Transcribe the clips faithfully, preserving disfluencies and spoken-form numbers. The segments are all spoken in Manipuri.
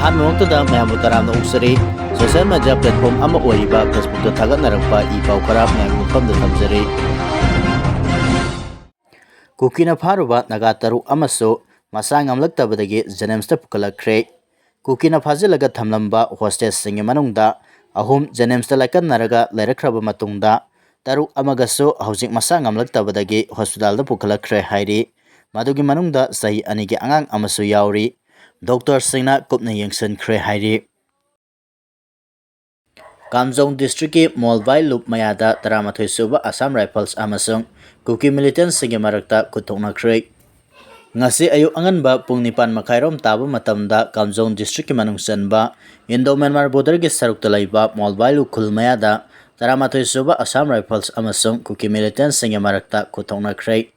ꯑꯍꯥꯟꯕꯃꯛꯇꯗ ꯃꯌꯥꯝꯕꯨ ꯇꯔꯥꯝꯅ ꯑꯣꯛꯆꯔꯤ꯫ Social media platform ꯑꯃ ꯑꯣꯏꯔꯤꯕ Facebookꯇ ꯊꯥꯒꯠꯅꯔꯛꯄ ꯏ ꯄꯥꯎ ꯈꯔ ꯃꯌꯥꯝꯒꯤ ꯃꯐꯝꯗ ꯊꯝꯖꯔꯤ꯫ ꯀꯨꯀꯤꯅ ꯐꯥꯔꯨꯕ ꯅꯥꯒꯥ ꯇꯔꯨꯛ ꯑꯃꯁꯨ ꯃꯁꯥ ꯉꯝꯂꯛꯇꯕꯗꯒꯤ JNIMSꯇ ꯄꯨꯈꯠꯂꯛꯈ꯭ꯔꯦ꯫ ꯀꯨꯀꯤꯅ ꯐꯥꯖꯤꯜꯂꯒ ꯊꯝꯂꯝꯕ hostageꯁꯤꯡꯒꯤ ꯃꯅꯨꯡꯗ ꯑꯍꯨꯝ JNIMSꯇ ꯂꯥꯏꯀꯠꯅꯔꯒ ꯂꯩꯔꯛꯈ꯭ꯔꯕ ꯃꯇꯨꯡꯗ, ꯇꯔꯨꯛ ꯑꯃꯒꯁꯨ ꯍꯧꯖꯤꯛ ꯃꯁꯥ ꯉꯝꯂꯛꯇꯕꯗꯒꯤ hospitalꯗ ꯄꯨꯈꯠꯂꯛꯈ꯭ꯔꯦ ꯍꯥꯏꯔꯤ꯫ ꯃꯗꯨꯒꯤ ꯃꯅꯨꯡꯗ ꯆꯍꯤ ꯑꯅꯤꯒꯤ ꯑꯉꯥꯡ ꯑꯃꯁꯨ ꯌꯥꯎꯔꯤ꯫ Doctorꯁꯤꯡꯅ ꯀꯨꯞꯅ ꯌꯦꯡꯁꯤꯟꯈ꯭ꯔꯦ ꯍꯥꯏꯔꯤ꯫ ꯀꯥꯝꯖꯣꯡ districtꯀꯤ ꯃꯣꯜꯕꯥꯏ ꯂꯨꯞ ꯃꯌꯥꯗ ꯇꯔꯥꯃꯥꯊꯣꯏ ꯁꯨꯕ Assam Rifles ꯑꯃꯁꯨꯡ ꯀꯨꯀꯤ militantꯁꯤꯡꯒꯤ ꯃꯔꯛꯇ ꯈꯨꯠ ꯊꯣꯛꯅꯈ꯭ꯔꯦ꯫ ꯉꯁꯤ ꯑꯌꯨꯛ ꯑꯉꯟꯕ ꯄꯨꯡ ꯅꯤꯄꯥꯟ ꯃꯈꯥꯏꯔꯣꯝ ꯇꯥꯕ ꯃꯇꯝꯗ ꯀꯥꯝꯖꯣꯡ districtꯀꯤ ꯃꯅꯨꯡ ꯆꯟꯕ Indo-Myanmar borderꯒꯤ ꯁꯔꯨꯛꯇ ꯂꯩꯕ ꯃꯣꯜꯕꯥꯏ ꯂꯨꯞ ꯈꯨꯜ ꯃꯌꯥꯗ ꯇꯔꯥꯃꯥꯊꯣꯏ ꯁꯨꯕ Assam Rifles ꯑꯃꯁꯨꯡ ꯀꯨꯀꯤ militantꯁꯤꯡꯒꯤ ꯃꯔꯛꯇ ꯈꯨꯠ ꯊꯣꯛꯅꯈ꯭ꯔꯦ꯫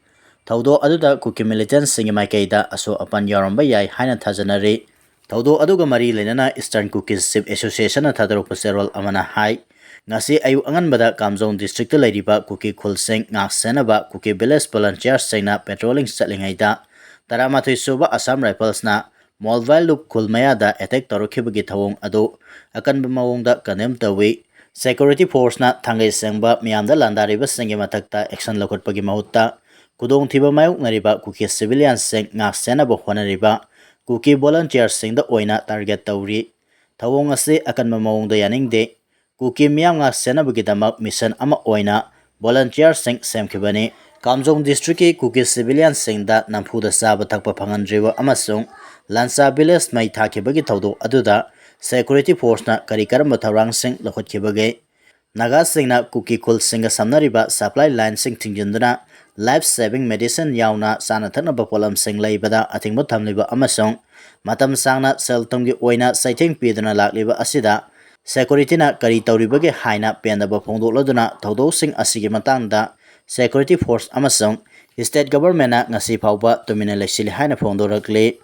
ꯊꯧꯗꯣꯛ ꯑꯗꯨꯗ ꯀꯨꯀꯤ militantꯁꯤꯡꯒꯤ ꯃꯥꯏꯀꯩꯗ ꯑꯁꯣꯛ ꯑꯄꯟ ꯌꯥꯎꯔꯝꯕ ꯌꯥꯏ ꯍꯥꯏꯅ ꯊꯥꯖꯅꯔꯤ꯫ ꯊꯧꯗꯣꯛ ꯑꯗꯨꯒ ꯃꯔꯤ ꯂꯩꯅꯅ Eastern Kuki Chief Associationꯅ ꯊꯥꯗꯣꯔꯛꯄ ꯆꯦꯔꯣꯜ ꯑꯃꯅ ꯍꯥꯏ, ꯉꯁꯤ ꯑꯌꯨꯛ ꯑꯉꯟꯕꯗ ꯀꯥꯝꯖꯣꯡ districtꯇ ꯂꯩꯔꯤꯕ ꯀꯨꯀꯤ ꯈꯨꯜꯁꯤꯡ ꯉꯥꯛ ꯁꯦꯟꯅꯕ ꯀꯨꯀꯤ village volunteersꯁꯤꯡꯅ patrolling ꯆꯠꯂꯤꯉꯩꯗ ꯇꯔꯥꯃꯥꯊꯣꯏ ꯁꯨꯕ Assam Riflesꯅ ꯃꯣꯜꯕꯥꯏ ꯂꯨꯞ ꯈꯨꯜ ꯃꯌꯥꯗ attack ꯇꯧꯔꯛꯈꯤꯕꯒꯤ ꯊꯧꯑꯣꯡ ꯑꯗꯨ ꯑꯀꯟꯕ ꯃꯑꯣꯡꯗ condemn ꯇꯧꯏ꯫ Security forceꯅ ꯊꯥꯡꯒꯩ ꯁꯦꯡꯕ ꯃꯤꯌꯥꯝꯗ ꯂꯥꯟꯗꯥꯔꯤꯕꯁꯤꯡꯒꯤ ꯃꯊꯛꯇ action ꯂꯧꯈꯠꯄꯒꯤ ꯃꯍꯨꯠꯇ ꯈꯨꯗꯣꯡꯊꯤꯕ ꯃꯥꯌꯣꯛꯅꯔꯤꯕ ꯀꯨꯀꯤ civilianꯁꯤꯡ ꯉꯥꯛ ꯁꯦꯟꯅꯕ ꯍꯣꯠꯅꯔꯤꯕ ꯀꯨꯀꯤ volunteersꯁꯤꯡꯗ ꯑꯣꯏꯅ target ꯇꯧꯔꯤ꯫ ꯊꯧꯑꯣꯡ ꯑꯁꯤ ꯑꯀꯟꯕ ꯃꯑꯣꯡꯗ ꯌꯥꯅꯤꯡꯗꯦ꯫ ꯀꯨꯀꯤ ꯃꯤꯌꯥꯝ ꯉꯥꯛ ꯁꯦꯟꯅꯕꯒꯤꯗꯃꯛ mission ꯑꯃ ꯑꯣꯏꯅ volunteersꯁꯤꯡ ꯁꯦꯝꯈꯤꯕꯅꯤ꯫ ꯀꯥꯝꯖꯣꯡ districtꯀꯤ ꯀꯨꯀꯤ civilianꯁꯤꯡꯗ ꯅꯝꯐꯨꯗ ꯆꯥꯕ ꯊꯛꯄ ꯐꯪꯍꯟꯗ꯭ꯔꯤꯕ ꯑꯃꯁꯨꯡ ꯂꯥꯟꯁꯥ village ꯃꯩ ꯊꯥꯈꯤꯕꯒꯤ ꯊꯧꯗꯣꯛ ꯑꯗꯨꯗ security forceꯅ ꯀꯔꯤ ꯀꯔꯝꯕ ꯊꯧꯔꯥꯡꯁꯤꯡ ꯂꯧꯈꯠꯈꯤꯕꯒꯦ? ꯅꯥꯒꯥꯁꯤꯡꯅ ꯀꯨꯀꯤ ꯈꯨꯜꯁꯤꯡꯒ ꯁꯝꯅꯔꯤꯕ supply lineꯁꯤꯡ ꯊꯤꯡꯖꯤꯟꯗꯨꯅ life saving medicine ꯌꯥꯎꯅ ꯆꯥꯅ ꯊꯛꯅꯕ ꯄꯣꯠꯂꯝꯁꯤꯡ ꯂꯩꯕꯗ ꯑꯊꯤꯡꯕ ꯊꯝꯂꯤꯕ ꯑꯃꯁꯨꯡ ꯃꯇꯝ ꯁꯥꯡꯅ ꯁꯦꯜ ꯊꯨꯝꯒꯤ ꯑꯣꯏꯅ ꯆꯩꯊꯦꯡ ꯄꯤꯗꯨꯅ ꯂꯥꯛꯂꯤꯕ ꯑꯁꯤꯗ securityꯅ ꯀꯔꯤ ꯇꯧꯔꯤꯕꯒꯦ ꯍꯥꯏꯅ ꯄꯦꯟꯗꯕ ꯐꯣꯡꯗꯣꯛꯂꯗꯨꯅ ꯊꯧꯗꯣꯛꯁꯤꯡ ꯑꯁꯤꯒꯤ ꯃꯇꯥꯡꯗ security force ꯑꯃꯁꯨꯡ state governmentꯅ ꯉꯁꯤ ꯐꯥꯎꯕ ꯇꯨꯃꯤꯟꯅ ꯂꯩꯁꯤꯜꯂꯤ ꯍꯥꯏꯅ ꯐꯣꯡꯗꯣꯔꯛꯂꯤ꯫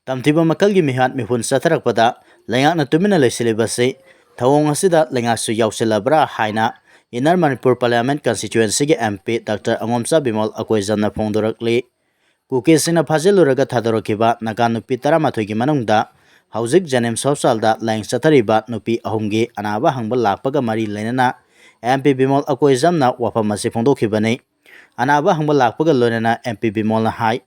ꯇꯝꯊꯤꯕ ꯃꯈꯜꯒꯤ ꯃꯤꯍꯥꯠ ꯃꯤꯍꯨꯟ ꯆꯠꯊꯔꯛꯄꯗ ꯂꯩꯉꯥꯛꯅ ꯇꯨꯃꯤꯟꯅ ꯂꯩꯁꯤꯜꯂꯤꯕꯁꯤ ꯊꯧꯑꯣꯡ ꯑꯁꯤꯗ ꯂꯩꯉꯥꯛꯁꯨ ꯌꯥꯎꯁꯤꯜꯂꯕ꯭ꯔꯥ ꯍꯥꯏꯅ Inner Manipur Parliament Constituencyꯒꯤ MP Doctor ꯑꯉꯣꯝꯆꯥ Bimol ꯑꯀꯣꯏꯖꯝꯅ ꯐꯣꯡꯗꯣꯔꯛꯂꯤ꯫ ꯀꯨꯀꯤꯁꯤꯡꯅ ꯐꯥꯖꯤꯜꯂꯨꯔꯒ ꯊꯥꯗꯣꯔꯛꯈꯤꯕ Naga ꯅꯨꯄꯤ ꯇꯔꯥꯃꯥꯊꯣꯏꯒꯤ ꯃꯅꯨꯡꯗ ꯍꯧꯖꯤꯛ ꯖꯦꯅꯤꯝꯁ ꯍꯣꯁꯄꯤꯇꯥꯜꯗ ꯂꯥꯌꯦꯡ ꯆꯠꯊꯔꯤꯕ ꯅꯨꯄꯤ ꯑꯍꯨꯝꯒꯤ ꯑꯅꯥꯕ ꯍꯪꯕ ꯂꯥꯛꯄꯒ ꯃꯔꯤ ꯂꯩꯅꯅ ꯑꯦꯝ ꯄꯤ ꯕꯤꯃꯣꯜ ꯑꯀꯣꯏꯖꯝꯅ ꯋꯥꯐꯝ ꯑꯁꯤ ꯐꯣꯡꯗꯣꯛꯈꯤꯕꯅꯤ꯫ ꯑꯅꯥꯕ ꯍꯪꯕ ꯂꯥꯛꯄꯒ ꯂꯣꯏꯅꯅ ꯑꯦꯝ ꯄꯤ ꯕꯤꯃꯣꯜꯅ ꯍꯥꯏ,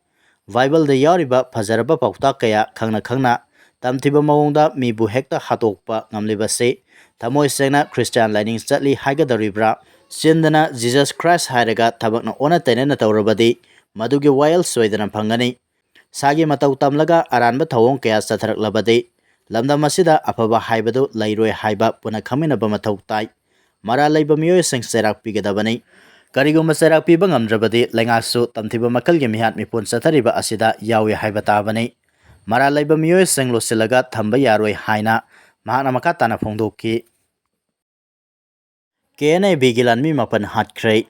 ꯕꯥꯏꯕꯜꯗ ꯌꯥꯎꯔꯤꯕ ꯐꯖꯔꯕ ꯄꯥꯎꯇꯥꯛ ꯀꯌꯥ ꯈꯪꯅ ꯈꯪꯅ ꯇꯝꯊꯤꯕ ꯃꯑꯣꯡꯗ ꯃꯤꯕꯨ ꯍꯦꯛꯇ ꯍꯥꯠꯇꯣꯛꯄ ꯉꯝꯂꯤꯕꯁꯤ ꯊꯃꯣꯏ ꯁꯦꯡꯅ ꯈ꯭ꯔꯤꯁꯇꯤꯌꯥꯟ ꯂꯥꯏꯅꯤꯡ ꯆꯠꯂꯤ ꯍꯥꯏꯒꯗꯧꯔꯤꯕ꯭ꯔꯥ? ꯆꯤꯟꯗꯅ ꯖꯤꯖꯁ ꯈ꯭ꯔꯥꯏꯁ ꯍꯥꯏꯔꯒ ꯊꯕꯛꯅ ꯑꯣꯟꯅ ꯇꯩꯅꯅ ꯇꯧꯔꯕꯗꯤ ꯃꯗꯨꯒꯤ ꯋꯥꯌꯦꯜ ꯁꯣꯏꯗꯅ ꯐꯪꯒꯅꯤ꯫ ꯁꯥꯒꯤ ꯃꯇꯧ ꯇꯝꯂꯒ ꯑꯔꯥꯟꯕ ꯊꯧꯑꯣꯡ ꯀꯌꯥ ꯆꯠꯊꯔꯛꯂꯕꯗꯤ ꯂꯝꯗꯝ ꯑꯁꯤꯗ ꯑꯐꯕ ꯍꯥꯏꯕꯗꯨ ꯂꯩꯔꯣꯏ ꯍꯥꯏꯕ ꯄꯨꯟꯅ ꯈꯪꯃꯤꯟꯅꯕ ꯃꯊꯧ ꯇꯥꯏ꯫ ꯃꯔꯥꯜ ꯂꯩꯕ ꯃꯤꯑꯣꯏꯁꯤꯡ ꯆꯩꯔꯥꯛ ꯄꯤꯒꯗꯕꯅꯤ꯫ ꯀꯔꯤꯒꯨꯝꯕ ꯆꯩꯔꯥꯛ ꯄꯤꯕ ꯉꯝꯗ꯭ꯔꯕꯗꯤ ꯂꯩꯉꯥꯛꯁꯨ ꯇꯝꯊꯤꯕ ꯃꯈꯜꯒꯤ ꯃꯤꯍꯥꯠ ꯃꯤꯄꯨꯟ ꯆꯠꯊꯔꯤꯕ ꯑꯁꯤꯗ ꯌꯥꯎꯏ ꯍꯥꯏꯕ ꯇꯥꯕꯅꯤ꯫ ꯃꯔꯥꯜ ꯂꯩꯕ ꯃꯤꯑꯣꯏꯁꯤꯡ ꯂꯣꯠꯁꯤꯜꯂꯒ ꯊꯝꯕ ꯌꯥꯔꯣꯏ ꯍꯥꯏꯅ ꯃꯍꯥꯛꯅ ꯃꯈꯥ ꯇꯥꯅ ꯐꯣꯡꯗꯣꯛꯈꯤ꯫ ꯀꯦ ꯑꯦꯟ ꯑꯦ ꯕꯤꯒꯤ ꯂꯥꯟꯃꯤ ꯃꯥꯄꯟ ꯍꯥꯠꯈ꯭ꯔꯦ꯫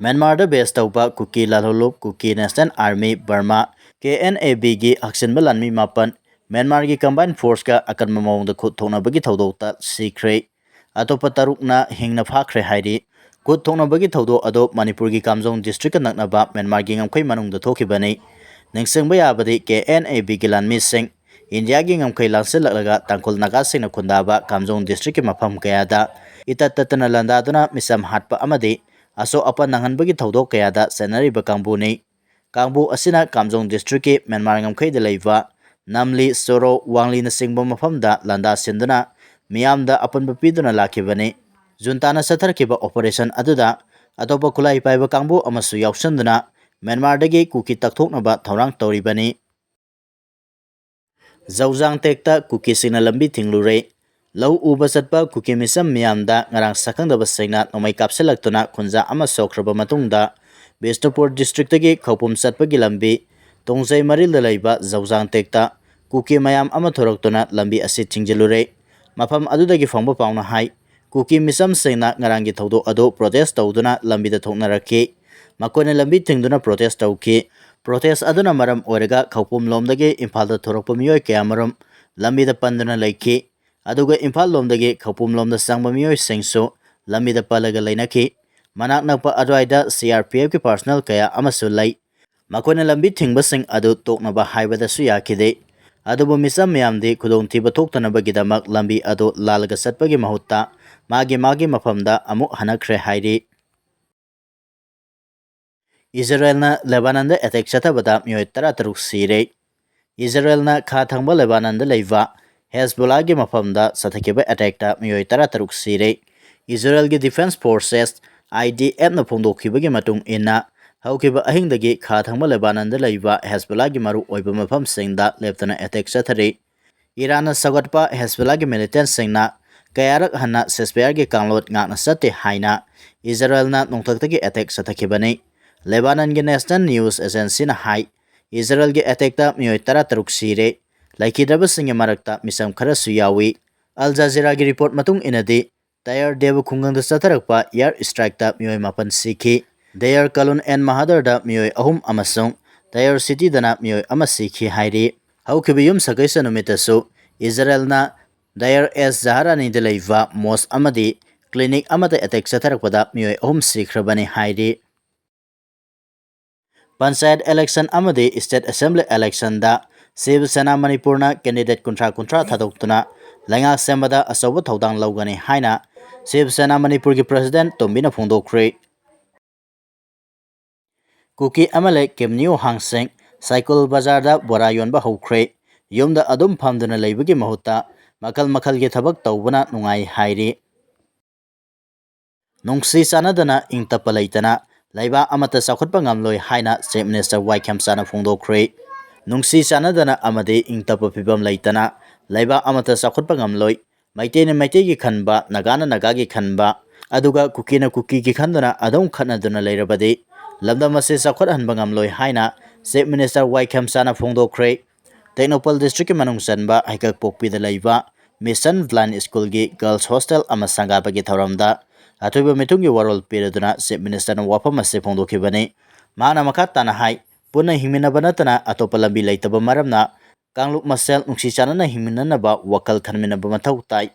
ꯃ꯭ꯌꯥꯟꯃꯥꯔꯗ ꯕꯦꯁ ꯇꯧꯕ ꯀꯨꯀꯤ ꯂꯥꯜꯍꯧꯂꯨꯞ Kuki national army Burma, K N A ꯕꯤꯒꯤ ꯍꯛꯆꯤꯟꯕ ꯂꯥꯟꯃꯤ ꯃꯥꯄꯟ ꯃ꯭ꯌꯥꯟꯃꯥꯔꯒꯤ ꯀꯝꯕꯥꯏꯟ ꯐꯣꯔꯁꯀ ꯑꯀꯟꯕ ꯃꯑꯣꯡꯗ ꯈꯨꯠ ꯊꯣꯛꯅꯕꯒꯤ ꯊꯧꯗꯣꯛꯇ ꯁꯤꯈ꯭ꯔꯦ꯫ ꯑꯇꯣꯞꯄ ꯇꯔꯨꯛꯅ ꯍꯤꯡꯅ ꯐꯥꯈ꯭ꯔꯦ ꯍꯥꯏꯔꯤ꯫ ꯈꯨꯠ ꯊꯣꯛꯅꯕꯒꯤ ꯊꯧꯗꯣꯛ ꯑꯗꯨ ꯃꯅꯤꯄꯨꯔꯒꯤ ꯀꯥꯝꯖꯣꯡ ꯗꯤꯁꯇ꯭ꯔꯤꯛꯀ ꯅꯛꯅꯕ ꯃ꯭ꯌꯥꯟꯃꯥꯔꯒꯤ ꯉꯝꯈꯩ ꯃꯅꯨꯡꯗ ꯊꯣꯛꯈꯤꯕꯅꯤ꯫ ꯅꯤꯡꯁꯤꯡꯕ ꯌꯥꯕꯗꯤ, ꯀꯦ ꯑꯦꯟ ꯑꯦ ꯕꯤꯒꯤ ꯂꯥꯟꯃꯤꯁꯤꯡ ꯏꯟꯗꯤꯌꯥꯒꯤ ꯉꯝꯈꯩ ꯂꯥꯟꯁꯤꯜꯂꯛꯂꯒ ꯇꯥꯡꯈꯨꯜ ꯅꯥꯒꯥꯁꯤꯡꯅ ꯈꯨꯟꯗꯥꯕ ꯀꯥꯝꯖꯣꯡ ꯗꯤꯁꯇ꯭ꯔꯤꯛꯀꯤ ꯃꯐꯝ ꯀꯌꯥꯗ ꯏꯇꯠ ꯇꯠꯇꯅ ꯂꯥꯟꯗꯥꯗꯨꯅ ꯃꯤꯆꯝ ꯍꯥꯠꯄ ꯑꯃꯗꯤ ꯑꯁꯣꯛ ꯑꯄꯟ ꯅꯪꯍꯟꯕꯒꯤ ꯊꯧꯗꯣꯛ ꯀꯌꯥꯗ ꯆꯦꯟꯅꯔꯤꯕ ꯀꯥꯡꯕꯨꯅꯤ꯫ ꯀꯥꯡꯕꯨ ꯑꯁꯤꯅ ꯀꯥꯝꯖꯣꯡ ꯗꯤꯁꯇ꯭ꯔꯤꯛꯀꯤ ꯃ꯭ꯌꯥꯟꯃꯥꯔ ꯉꯝꯈꯩꯗ ꯂꯩꯕ ꯅꯝꯂꯤ, ꯁꯣꯔꯣ, ꯋꯥꯡꯂꯤꯅꯆꯤꯡꯕ ꯃꯐꯝꯗ ꯂꯥꯟꯗꯥ ꯁꯤꯟꯗꯨꯅ ꯃꯤꯌꯥꯝꯗ ꯑꯄꯟꯕ ꯄꯤꯗꯨꯅ ꯂꯥꯛꯈꯤꯕꯅꯤ꯫ ꯖꯨꯟꯇꯥꯅ ꯆꯠꯊꯔꯛꯈꯤꯕ ꯑꯣꯄꯔꯦꯁꯟ ꯑꯗꯨꯗ ꯑꯇꯣꯞꯄ ꯈꯨꯠꯂꯥꯏ ꯄꯥꯏꯕ ꯀꯥꯡꯕꯨ ꯑꯃꯁꯨ ꯌꯥꯎꯁꯟꯗꯨꯅ ꯃ꯭ꯌꯥꯟꯃꯥꯔꯗꯒꯤ ꯀꯨꯀꯤ ꯇꯛꯊꯣꯛꯅꯕ ꯊꯧꯔꯥꯡ ꯇꯧꯔꯤꯕꯅꯤ꯫ ꯖꯧꯖꯥꯡ ꯇꯦꯛꯇ ꯀꯨꯀꯤꯁꯤꯡꯅ ꯂꯝꯕꯤ ꯊꯤꯡꯂꯨꯔꯦ꯫ ꯂꯧ ꯎꯕ ꯆꯠꯄ ꯀꯨꯀꯤ ꯃꯤꯆꯝ ꯃꯤꯌꯥꯝꯗ ꯉꯔꯥꯡ ꯁꯛꯈꯪꯗꯕꯁꯤꯡꯅ ꯅꯣꯡꯃꯩ ꯀꯥꯞꯁꯤꯜꯂꯛꯇꯨꯅ ꯈꯨꯟꯖꯥ ꯑꯃ ꯁꯣꯛꯈ꯭ꯔꯕ ꯃꯇꯨꯡꯗ, ꯕꯤꯁꯅꯨꯄꯨꯔ ꯗꯤꯁꯇ꯭ꯔꯤꯛꯇꯒꯤ ꯈꯧꯄꯨꯝ ꯆꯠꯄꯒꯤ ꯂꯝꯕꯤ ꯇꯣꯡꯖꯩ ꯃꯔꯤꯜꯗ ꯂꯩꯕ ꯖꯧꯖꯥꯡ ꯇꯦꯛꯇ ꯀꯨꯀꯤ ꯃꯌꯥꯝ ꯑꯃ ꯊꯣꯔꯛꯇꯨꯅ ꯂꯝꯕꯤ ꯑꯁꯤ ꯊꯤꯡꯖꯤꯜꯂꯨꯔꯦ꯫ ꯃꯐꯝ ꯑꯗꯨꯗꯒꯤ ꯐꯪꯕ ꯄꯥꯎꯅ ꯍꯥꯏ, ꯀꯨꯀꯤ ꯃꯤꯆꯝꯁꯤꯡꯅ ꯉꯔꯥꯡꯒꯤ ꯊꯧꯗꯣꯛ ꯑꯗꯨ ꯄ꯭ꯔꯣꯇꯦꯁ ꯇꯧꯗꯨꯅ ꯂꯝꯕꯤꯗ ꯊꯣꯛꯅꯔꯛꯈꯤ꯫ ꯃꯈꯣꯏꯅ ꯂꯝꯕꯤ ꯊꯤꯡꯗꯨꯅ ꯄ꯭ꯔꯣꯇꯦꯁ ꯇꯧꯈꯤ꯫ ꯄ꯭ꯔꯣꯇꯦꯁ ꯑꯗꯨꯅ ꯃꯔꯝ ꯑꯣꯏꯔꯒ ꯈꯧꯄꯨꯝ ꯂꯣꯝꯗꯒꯤ ꯏꯝꯐꯥꯜꯗ ꯊꯣꯔꯛꯄ ꯃꯤꯑꯣꯏ ꯀꯌꯥꯃꯔꯨꯝ ꯂꯝꯕꯤꯗ ꯄꯟꯗꯨꯅ ꯂꯩꯈꯤ꯫ ꯑꯗꯨꯒ ꯏꯝꯐꯥꯜ ꯂꯣꯝꯗꯒꯤ ꯈꯧꯄꯨꯝ ꯂꯣꯝꯗ ꯆꯪꯕ ꯃꯤꯑꯣꯏꯁꯤꯡꯁꯨ ꯂꯝꯕꯤꯗ ꯄꯜꯂꯒ ꯂꯩꯅꯈꯤ꯫ ꯃꯅꯥꯛ ꯅꯛꯄ ꯑꯗꯨꯋꯥꯏꯗ ꯁꯤ ꯑꯥꯔ ꯄꯤ ꯑꯦꯐꯀꯤ ꯄꯥꯔꯁꯣꯅꯦꯜ ꯀꯌꯥ ꯑꯃꯁꯨ ꯂꯩ꯫ ꯃꯈꯣꯏꯅ ꯂꯝꯕꯤ ꯊꯤꯡꯕꯁꯤꯡ ꯑꯗꯨ ꯇꯣꯛꯅꯕ ꯍꯥꯏꯕꯗꯁꯨ ꯌꯥꯈꯤꯗꯦ꯫ ꯑꯗꯨꯕꯨ ꯃꯤꯆꯝ ꯃꯌꯥꯝꯗꯤ ꯈꯨꯗꯣꯡꯊꯤꯕ ꯊꯣꯛꯇꯅꯕꯒꯤꯗꯃꯛ ꯂꯝꯕꯤ ꯑꯗꯨ ꯂꯥꯜꯂꯒ ꯆꯠꯄꯒꯤ ꯃꯍꯨꯠꯇ ꯃꯥꯒꯤ ꯃꯥꯒꯤ ꯃꯐꯝꯗ ꯑꯃꯨꯛ ꯍꯟꯅꯈ꯭ꯔꯦ ꯍꯥꯏꯔꯤ꯫ ꯏꯖꯔꯦꯜꯅ ꯂꯦꯕꯥꯅꯟꯗ ꯑꯦꯇꯦꯛ ꯆꯠꯊꯕꯗ ꯃꯤꯑꯣꯏ ꯇꯔꯥꯇꯔꯨꯛ ꯁꯤꯔꯦ꯫ ꯏꯖꯔꯦꯜꯅ ꯈꯥ ꯊꯪꯕ ꯂꯦꯕꯥꯅꯟꯗ ꯂꯩꯕ ꯍꯦꯖꯕꯣꯂꯥꯒꯤ ꯃꯐꯝꯗ ꯆꯠꯊꯈꯤꯕ ꯑꯦꯇꯦꯛꯇ ꯃꯤꯑꯣꯏ ꯇꯔꯥꯇꯔꯨꯛ ꯁꯤꯔꯦ꯫ ꯏꯖꯔꯦꯜꯒꯤ ꯗꯤꯐꯦꯟꯁ ꯐꯣꯔꯁꯦꯁ, IDF ꯅ ꯐꯣꯡꯗꯣꯛꯈꯤꯕꯒꯤ ꯃꯇꯨꯡ ꯏꯟꯅ, ꯍꯧꯈꯤꯕ ꯑꯍꯤꯡꯗꯒꯤ ꯈꯥ ꯊꯪꯕ ꯂꯦꯕꯥꯅꯟꯗ ꯂꯩꯕ ꯍꯦꯖꯕꯣꯂꯥꯒꯤ ꯃꯔꯨ ꯑꯣꯏꯕ ꯃꯐꯝꯁꯤꯡꯗ ꯂꯦꯞꯇꯅ ꯑꯦꯇꯦꯛ ꯆꯠꯊꯔꯤ꯫ ꯏꯔꯥꯟꯅ ꯁꯧꯒꯠꯄ ꯍꯦꯖꯕꯣꯂꯥꯒꯤ ꯃꯤꯂꯤꯇꯦꯟꯁꯤꯡꯅ ꯀꯌꯥꯔꯛ ꯍꯟꯅ ꯁꯦꯁꯐꯌꯔꯒꯤ ꯀꯥꯡꯂꯣꯟ ꯉꯥꯛꯅ ꯆꯠꯇꯦ ꯍꯥꯏꯅ ꯏꯖꯔꯦꯜꯅ ꯅꯣꯡꯊꯛꯇꯒꯤ ꯑꯦꯇꯦꯛ ꯆꯠꯊꯈꯤꯕꯅꯤ꯫ ꯂꯦꯕꯥꯅꯟꯒꯤ ꯅꯦꯁꯅꯦꯜ ꯅ꯭ꯌꯨꯁ ꯑꯦꯖꯦꯟꯁꯤꯅ ꯍꯥꯏ, ꯏꯖꯔꯦꯜꯒꯤ ꯑꯦꯇꯦꯛꯇ ꯃꯤꯑꯣꯏ ꯇꯔꯥꯇꯔꯨꯛ ꯁꯤꯔꯦ꯫ ꯂꯩꯈꯤꯗ꯭ꯔꯕꯁꯤꯡꯒꯤ ꯃꯔꯛꯇ ꯃꯤꯆꯝ ꯈꯔꯁꯨ ꯌꯥꯎꯏ꯫ ꯑꯜ ꯖꯖꯤꯔꯥꯒꯤ ꯔꯤꯄꯣꯔꯠ ꯃꯇꯨꯡ ꯏꯟꯅꯗꯤ, ꯇꯌꯥꯔ ꯗꯦꯕ ꯈꯨꯡꯒꯪꯗ ꯆꯠꯊꯔꯛꯄ ꯑꯦꯌꯔ ꯏꯁꯇ꯭ꯔꯥꯏꯛꯇ ꯃꯤꯑꯣꯏ ꯃꯥꯄꯟ ꯁꯤꯈꯤ꯫ ꯗꯌꯥꯔ ꯀꯂꯨꯟ ꯑꯦꯟ ꯃꯍꯥꯗꯔꯗ ꯃꯤꯑꯣꯏ ꯑꯍꯨꯝ ꯑꯃꯁꯨꯡ ꯗꯌꯥꯔ ꯁꯤꯇꯤꯗꯅ ꯃꯤꯑꯣꯏ ꯑꯃ ꯁꯤꯈꯤ ꯍꯥꯏꯔꯤ꯫ ꯍꯧꯈꯤꯕ ꯌꯨꯝꯁꯀꯩꯁ ꯅꯨꯃꯤꯠꯇꯁꯨ ꯏꯖꯔꯦꯜꯅ ꯗꯌꯥꯔ ꯑꯦꯁ ꯖꯍꯔꯥꯅꯤꯗ ꯂꯩꯕ ꯃꯣꯁ ꯑꯃꯗꯤ ꯀ꯭ꯂꯤꯅꯤꯛ ꯑꯃꯗ ꯑꯦꯇꯦꯛ ꯆꯠꯊꯔꯛꯄꯗ ꯃꯤꯑꯣꯏ ꯑꯍꯨꯝ ꯁꯤꯈ꯭ꯔꯕꯅꯤ ꯍꯥꯏꯔꯤ꯫ ꯄꯟꯆꯥꯌꯠ ꯏꯂꯦꯛꯁꯟ ꯑꯃꯗꯤ ꯁ꯭ꯇꯦꯠ ꯑꯦꯁꯦꯝꯕ꯭ꯂꯤ ꯏꯂꯦꯛꯁꯟꯗ ꯁꯤꯕ ꯁꯦꯅꯥ ꯃꯅꯤꯄꯨꯔꯅ ꯀꯦꯟꯗꯤꯗꯦꯠ ꯀꯨꯟꯊ꯭ꯔꯥ ꯀꯨꯟꯊ꯭ꯔꯥ ꯊꯥꯗꯣꯛꯇꯨꯅ ꯂꯩꯉꯥꯛ ꯁꯦꯝꯕꯗ ꯑꯆꯧꯕ ꯊꯧꯗꯥꯡ ꯂꯧꯒꯅꯤ ꯍꯥꯏꯅ ꯁꯤꯕ ꯁꯦꯅꯥ ꯃꯅꯤꯄꯨꯔꯒꯤ ꯄ꯭ꯔꯁꯤꯗꯦꯟꯠ ꯇꯣꯝꯕꯤꯅ ꯐꯣꯡꯗꯣꯛꯈ꯭ꯔꯦ꯫ ꯀꯨꯀꯤ ꯑꯦꯝ ꯑꯦꯜ ꯑꯦ ꯀꯦꯝꯅꯤꯌꯨ ꯍꯥꯡꯁꯦꯡ ꯁꯥꯏꯀꯨꯜ ꯕꯖꯥꯔꯗ ꯕꯣꯔꯥ ꯌꯣꯟꯕ ꯍꯧꯈ꯭ꯔꯦ꯫ ꯌꯨꯝꯗ ꯑꯗꯨꯝ ꯐꯝꯗꯨꯅ ꯂꯩꯕꯒꯤ ꯃꯍꯨꯠꯇ ꯃꯈꯜ ꯃꯈꯜꯒꯤ ꯊꯕꯛ ꯇꯧꯕꯅ ꯅꯨꯡꯉꯥꯏ ꯍꯥꯏꯔꯤ꯫ ꯅꯨꯡꯁꯤ ꯆꯥꯟꯅꯗꯅ ꯏꯪ ꯇꯞꯄ ꯂꯩꯇꯅ ꯂꯩꯕꯥꯛ ꯑꯃꯠꯇ ꯆꯥꯎꯈꯠꯄ ꯉꯝꯂꯣꯏ ꯍꯥꯏꯅ ꯆꯤꯐ ꯃꯤꯅꯤꯁꯇꯔ ꯋꯥꯏ ꯈꯦꯝꯆꯥꯅ ꯐꯣꯡꯗꯣꯛꯈ꯭ꯔꯦ꯫ ꯅꯨꯡꯁꯤ ꯆꯥꯟꯅꯗꯅ ꯑꯃꯗꯤ ꯏꯪ ꯇꯞꯄ ꯐꯤꯕꯝ ꯂꯩꯇꯅ ꯂꯩꯕꯥꯛ ꯑꯃꯠꯇ ꯆꯥꯎꯈꯠꯄ ꯉꯝꯂꯣꯏ꯫ ꯃꯩꯇꯩꯅ ꯃꯩꯇꯩꯒꯤ ꯈꯟꯕ, ꯅꯥꯒꯥꯅ ꯅꯥꯒꯥꯒꯤ ꯈꯟꯕ, ꯑꯗꯨꯒ ꯀꯨꯀꯤꯅ ꯀꯨꯀꯤꯒꯤ ꯈꯟꯗꯨꯅ ꯑꯗꯨꯝ ꯈꯠꯅꯗꯨꯅ ꯂꯩꯔꯕꯗꯤ ꯂꯝꯗꯝ ꯑꯁꯤ ꯆꯥꯎꯈꯠꯍꯟꯕ ꯉꯝꯂꯣꯏ ꯍꯥꯏꯅ ꯆꯤꯐ ꯃꯤꯅꯤꯁꯇꯔ ꯋꯥꯏ ꯈꯦꯝꯆꯥꯅ ꯐꯣꯡꯗꯣꯛꯈ꯭ꯔꯦ꯫ ꯇꯦꯡꯅꯧꯄꯜ ꯗꯤꯁꯇ꯭ꯔꯤꯛꯀꯤ ꯃꯅꯨꯡ ꯆꯟꯕ ꯍꯩꯀꯛꯄꯣꯛꯄꯤꯗ ꯂꯩꯕ ꯃꯤꯁꯟ ꯕ꯭ꯂꯥꯏꯟ ꯁ꯭ꯀꯨꯜꯒꯤ ꯒꯔꯜꯁ ꯍꯣꯁꯇꯦꯜ ꯑꯃ ꯁꯪꯒꯥꯕꯒꯤ ꯊꯧꯔꯝꯗ ꯑꯊꯣꯏꯕ ꯃꯤꯊꯨꯡꯒꯤ ꯋꯥꯔꯣꯜ ꯄꯤꯔꯗꯨꯅ ꯆꯤꯐ ꯃꯤꯅꯤꯁꯇꯔꯅ ꯋꯥꯐꯝ ꯑꯁꯤ ꯐꯣꯡꯗꯣꯛꯈꯤꯕꯅꯤ꯫ ꯃꯍꯥꯛꯅ ꯃꯈꯥ ꯇꯥꯅ ꯍꯥꯏ, ꯄꯨꯟꯅ ꯍꯤꯡꯃꯤꯟꯅꯕ ꯅꯠꯇꯅ ꯑꯇꯣꯞꯄ ꯂꯝꯕꯤ ꯂꯩꯇꯕ ꯃꯔꯝꯅ ꯀꯥꯡꯂꯨꯞ ꯃꯁꯦꯜ ꯅꯨꯡꯁꯤ ꯆꯥꯟꯅꯅ ꯍꯤꯡꯃꯤꯟꯅꯅꯕ ꯋꯥꯈꯜ ꯈꯟꯃꯤꯟꯅꯕ ꯃꯊꯧ ꯇꯥꯏ꯫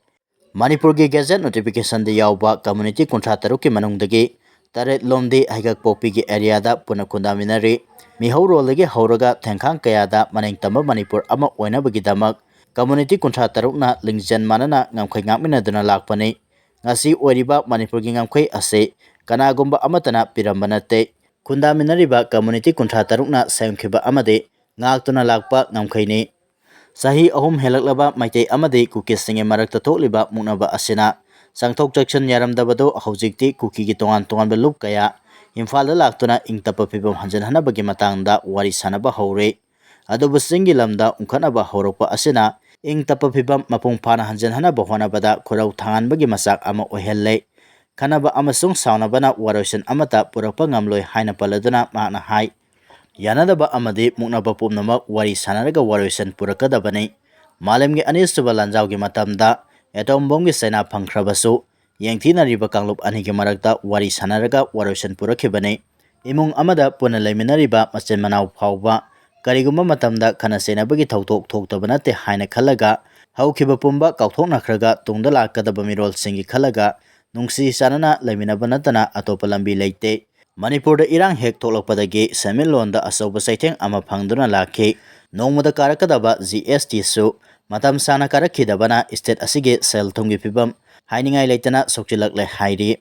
ꯃꯅꯤꯄꯨꯔꯒꯤ ꯒꯦꯖꯦꯠ ꯅꯣꯇꯤꯐꯤꯀꯦꯁꯟꯗ ꯌꯥꯎꯕ ꯀꯝꯃ꯭ꯌꯨꯅꯤꯇꯤ ꯀꯨꯟꯊ꯭ꯔꯥ ꯇꯔꯨꯛꯀꯤ ꯃꯅꯨꯡꯗꯒꯤ ꯇꯔꯦꯠ ꯂꯣꯝꯗꯤ ꯍꯩꯀꯛꯄꯣꯛꯄꯤꯒꯤ ꯑꯦꯔꯤꯌꯥꯗ ꯄꯨꯟꯅ ꯈꯨꯟꯗꯥꯃꯤꯟꯅꯔꯤ꯫ ꯃꯤꯍꯧꯔꯣꯜꯗꯒꯤ ꯍꯧꯔꯒ ꯊꯦꯡꯈꯥꯡ ꯀꯌꯥꯗ ꯃꯅꯤꯡ ꯇꯝꯕ ꯃꯅꯤꯄꯨꯔ ꯑꯃ ꯑꯣꯏꯅꯕꯒꯤꯗꯃꯛ ꯀꯝꯃꯨꯅꯤꯇꯤ ꯀꯨꯟꯊ꯭ꯔꯥ ꯇꯔꯨꯛꯅ ꯂꯤꯡꯖꯦꯜ ꯃꯥꯟꯅꯅ ꯉꯝꯈꯩ ꯉꯥꯛꯃꯤꯟꯅꯗꯨꯅ ꯂꯥꯛꯄꯅꯤ꯫ ꯉꯁꯤ ꯑꯣꯏꯔꯤꯕ ꯃꯅꯤꯄꯨꯔꯒꯤ ꯉꯝꯈꯩ ꯑꯁꯤ ꯀꯅꯥꯒꯨꯝꯕ ꯑꯃꯠꯇꯅ ꯄꯤꯔꯝꯕ ꯅꯠꯇꯦ꯫ ꯈꯨꯟꯗꯥꯃꯤꯟꯅꯔꯤꯕ ꯀꯝꯃꯨꯅꯤꯇꯤ ꯀꯨꯟꯊ꯭ꯔꯥ ꯇꯔꯨꯛꯅ ꯁꯦꯝꯈꯤꯕ ꯑꯃꯗꯤ ꯉꯥꯛꯇꯨꯅ ꯂꯥꯛꯄ ꯉꯝꯈꯩꯅꯤ꯫ ꯆꯍꯤ ꯑꯍꯨꯝ ꯍꯦꯜꯂꯛꯂꯕ ꯃꯩꯇꯩ ꯑꯃꯗꯤ ꯀꯨꯀꯤꯁꯤꯡꯒꯤ ꯃꯔꯛꯇ ꯊꯣꯛꯂꯤꯕ ꯃꯨꯛꯅꯕ ꯑꯁꯤꯅ ꯆꯪꯊꯣꯛ ꯆꯪꯁꯤꯟ ꯌꯥꯔꯝꯗꯕꯗꯨ ꯍꯧꯖꯤꯛꯇꯤ ꯀꯨꯀꯤꯒꯤ ꯇꯣꯉꯥꯟ ꯇꯣꯉꯥꯟꯕ ꯂꯨꯞ ꯀꯌꯥ ꯏꯝꯐꯥꯜꯗ ꯂꯥꯛꯇꯨꯅ ꯏꯪ ꯇꯞꯄ ꯐꯤꯕꯝ ꯍꯟꯖꯤꯟꯍꯟꯅꯕꯒꯤ ꯃꯇꯥꯡꯗ ꯋꯥꯔꯤ ꯁꯥꯅꯕ ꯍꯧꯔꯦ꯫ ꯑꯗꯨꯕꯨ ꯆꯤꯡꯒꯤ ꯂꯝꯗ ꯎꯪꯈꯠꯅꯕ ꯍꯧꯔꯛꯄ ꯑꯁꯤꯅ ꯏꯪ ꯇꯞꯄ ꯐꯤꯕꯝ ꯃꯄꯨꯡ ꯐꯥꯅ ꯍꯟꯖꯤꯟꯍꯟꯅꯕ ꯍꯣꯠꯅꯕꯗ ꯈꯨꯔꯧ ꯊꯥꯡꯍꯟꯕꯒꯤ ꯃꯆꯥꯛ ꯑꯃ ꯑꯣꯏꯍꯜꯂꯦ꯫ ꯈꯟꯅꯕ ꯑꯃꯁꯨꯡ ꯁꯥꯎꯅꯕꯅ ꯋꯥꯔꯣꯏꯁꯤꯟ ꯑꯃꯠꯇ ꯄꯨꯔꯛꯄ ꯉꯝꯂꯣꯏ ꯍꯥꯏꯅ ꯄꯜꯂꯗꯨꯅ ꯃꯍꯥꯛꯅ ꯍꯥꯏ, ꯌꯥꯅꯗꯕ ꯑꯃꯗꯤ ꯃꯨꯛꯅꯕ ꯄꯨꯝꯅꯃꯛ ꯋꯥꯔꯤ ꯁꯥꯅꯔꯒ ꯋꯥꯔꯣꯏꯁꯤꯟ ꯄꯨꯔꯛꯀꯗꯕꯅꯤ꯫ ꯃꯥꯂꯦꯝꯒꯤ ꯑꯅꯤꯁꯨꯕ ꯂꯥꯟꯖꯥꯎꯒꯤ ꯃꯇꯝꯗ ꯑꯦꯇꯣꯝ ꯕꯣꯝꯒꯤ ꯆꯩꯅꯥ ꯐꯪꯈ꯭ꯔꯕꯁꯨ, ꯌꯦꯡꯊꯤꯅꯔꯤꯕ ꯀꯥꯡꯂꯨꯞ ꯑꯅꯤꯒꯤ ꯃꯔꯛꯇ ꯋꯥꯔꯤ ꯁꯥꯅꯔꯒ ꯋꯥꯔꯣꯏꯁꯤꯟ ꯄꯨꯔꯛꯈꯤꯕꯅꯤ꯫ ꯏꯃꯨꯡ ꯑꯃꯗ ꯄꯨꯟꯅ ꯂꯩꯃꯤꯟꯅꯔꯤꯕ ꯃꯆꯤꯟ ꯃꯅꯥꯎ ꯐꯥꯎꯕ ꯀꯔꯤꯒꯨꯝꯕ ꯃꯇꯝꯗ ꯈꯠꯅ ꯆꯩꯅꯕꯒꯤ ꯊꯧꯗꯣꯛ ꯊꯣꯛꯇꯕ ꯅꯠꯇꯦ ꯍꯥꯏꯅ ꯈꯜꯂꯒ, ꯍꯧꯈꯤꯕ ꯄꯨꯝꯕ ꯀꯥꯎꯊꯣꯛꯅꯈ꯭ꯔꯒ ꯇꯨꯡꯗ ꯂꯥꯛꯀꯗꯕ ꯃꯤꯔꯣꯜꯁꯤꯡꯒꯤ ꯈꯜꯂꯒ ꯅꯨꯡꯁꯤ ꯆꯥꯟꯅꯅ ꯂꯩꯃꯤꯟꯅꯕ ꯅꯠꯇꯅ ꯑꯇꯣꯞꯄ ꯂꯝꯕꯤ ꯂꯩꯇꯦ꯫ ꯃꯅꯤꯄꯨꯔꯗ ꯏꯔꯥꯡ ꯍꯦꯛ ꯊꯣꯛꯂꯛꯄꯗꯒꯤ ꯁꯦꯟꯃꯤꯠꯂꯣꯟꯗ ꯑꯆꯧꯕ ꯆꯩꯊꯦꯡ ꯑꯃ ꯐꯪꯗꯨꯅ ꯂꯥꯛꯈꯤ꯫ ꯅꯣꯡꯃꯗ ꯀꯥꯔꯛꯀꯗꯕ ꯖꯤ ꯑꯦꯁ ꯇꯤꯁꯨ ꯃꯇꯝ ꯁꯥꯡꯅ ꯀꯥꯔꯛꯈꯤꯗꯕꯅ ꯁ꯭ꯇꯦꯠ ꯑꯁꯤꯒꯤ ꯁꯦꯜ ꯊꯨꯝꯒꯤ ꯐꯤꯕꯝ ꯍꯥꯏꯅꯤꯡꯉꯥꯏ ꯂꯩꯇꯅ ꯁꯣꯛꯆꯤꯜꯂꯛꯂꯦ ꯍꯥꯏꯔꯤ꯫